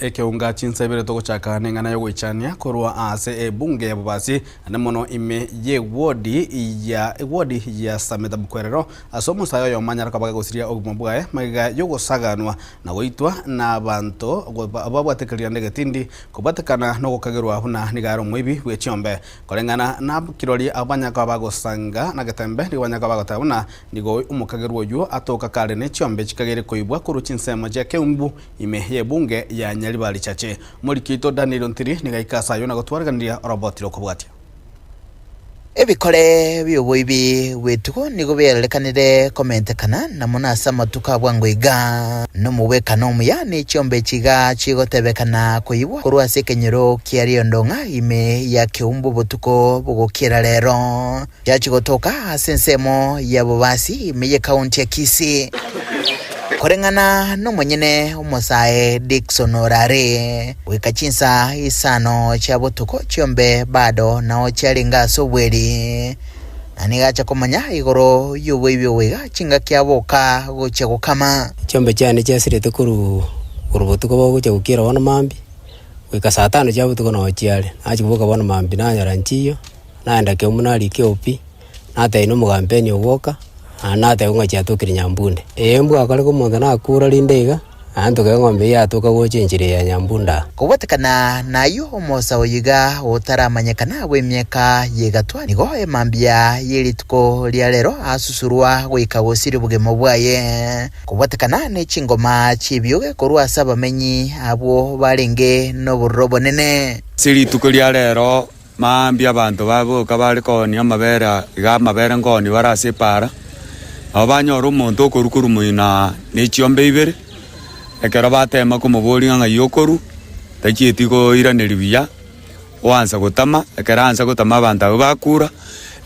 Ekeunga chinsa ibere togochaka neng'ana y'ogoichania korwa ase ebunge ya Bobasi, naende mono ime y'ewodi ya ewodi ya Sameta Bukwerero, ase omosae oyomo anyare koba gagosiria obogima bwaye magega y'ogosaganwa na goitwa nabanto babwate ekeririanda egetindi kobwatekana nogokagerwa buna nigo are omoibi bwe chiombe. Koreng'ana na kirori abwo banyare koba bagosanga na getembe nigo banyare koba bagoteba buna nigo omokagerwa oyio atoka kare ne chiombe chikageire koibwa korwa chinsemo chia Keumbu Ime y'ebunge ya Nyaribari Chache, omoriki oito Daniel Ontiri nigo aika ase ayio na gotwareganiria oroboti rokobwatia. Ebikore bi'oboibi bw'etugo nigo biarorekanire komentekana, na mono ase amatuko a bwango iga. Nomogwekano omuya ne chiombe chiga chigotebekana koibwa korwa ase ekenyoro kia Riondong'a ime ya Keumbu botuko bogokiera rero. Chiachia gotoka ase ensemo ya Bobasi ime y'ekaunti ya Kisii. Koreng'ana nomonyene omosae Dickson Orare, goika chinsa isano chia botuko chiombe bado nao chiarenge ase obweri, na nigo acha komanya igoro y'oboibi obo iga chingaki aboka gochia gokama. Chiombe chiane chiasirete korwa korwa botuko bogochia gokiera bono mambia, goika saa tano chia botuko noo chiare. Nachia koboka bono mambia nanyora nchiyo, Naenda keumbu narika eopi, natebia na omokampeni ogwoka, naende natebia ng'a chiatokire Nyambunde. Ee mbwakare omonto nakure rinde iga, naende tokebe eng'ombe eyio yatoka gocha enchera eye ya Nyambunde aa. Kobwatekana nayio omosa oyo iga otaramanyekana bw'emiaka y'egatwa, nigo emambia ye rituko ria rero asusurwa goika gosiria obogima bwaye. Kobwatekana ne chingoma chi'ebioge korwa ase abamenyi abwo barenge nobororo obonene. Ase rituko ria rero Mambia abanto baboka bare koonia amabere iga amabere nkoonia bare ase epaara, nabo banyora omonto okorwa korwa moino ne chiombe ibere, ekero batema komoboria ng'a ng'ai okorwa, tachieti koiraneria buya, oansa gotama, ekero aansa gotama abanto abwo bakura,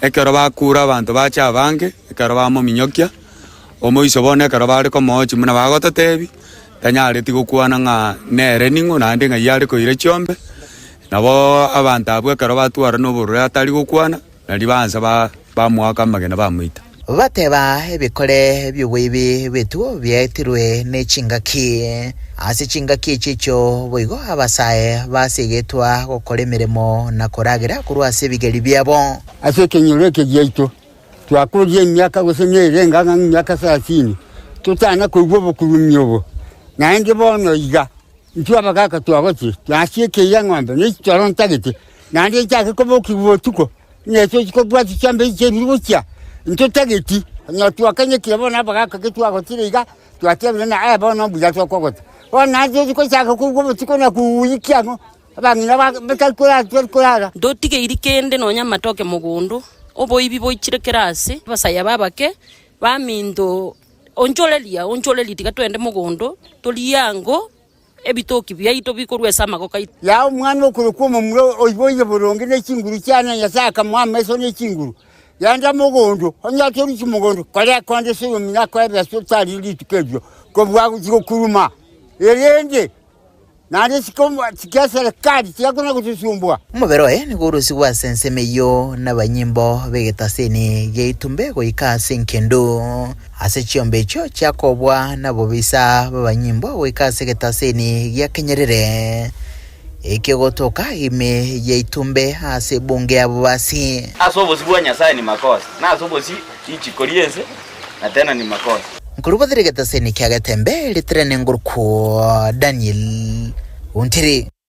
ekero bakura abanto bacha abange, ekero bamominyokia, omoiso bono ekero bare komoochia buna bagototebia, tanyareti gokwana ng'a nere ning'o naende ng'ai are koira chiombe. Nabo abanto abwo ekero batwara nobororo atari gokwana, nario baansa bamoaka amagena bamoita. Bateba ebikore bi'oboibi bw'etugo biaetirwe ne chingaki. Ase chingaki echi echio boigo abasae basegetwa gokora emeremo na koragera korwa ase ebigeri biabo. Ase ekenyoro eke giaito twakoria emiaka gose nere enga ng'a emiaka sarasini, totana koigwa obokurumi obo. Naende bono iga Intwe abagaaka twagochire, twasiekeirie eng'ombe ne chitoro ntagete, naende nchake kobokigwa botuko, ng'a tochi kobwatia chiombe echi chiaibire gochia, ntotageti. Onye twakanyekire bono abagaaka ki twagochire iga, twatebire ng'a eh bono mbuya tokogota. Bono naende tochi gochaka koigwa botuko na kouyikia ang'o, abang'ina ba batari korara tibari korara. Ntotigeiri kende nonya amatoke mogondo, oboibi boichire kera ase, abasae aba abake baminto Onchoreria, onchoreria, tiga twende mogondo, torie ango ebitoki biaito bikorwa ase amagoko aito. Yaa omwana okorokwa omomura oiboire boronge ne chinguru chiane, Nyasae akamoa amaiso ne chinguru. Genda mogondo, onye otoruti mogondo, kora ekonde ase oyomino akoe ebesa otari rituko erio, kobua gochia gokuruma. Erende Naende isiko chia serikali tiakona gotosumbua. Omobere oye nigo orusigwe ase ensemo eyio nabanyimbo b'egetasini gi'eitumbe goika ase enkendu. Ase chiombe echio chiakobwa nabobisa b'abanyimbo goika ase egetasini gia kenyerere, ekegotoka ime y'eitumbe ase ebunge y'ababasi. Ase obosio bwa Nyasae ni makosa, na ase obosio richiko ri'ense na tena ni makosa. Nkorubathera egetaseni kia Getembe ritere nengurukwo Daniel Ontiri.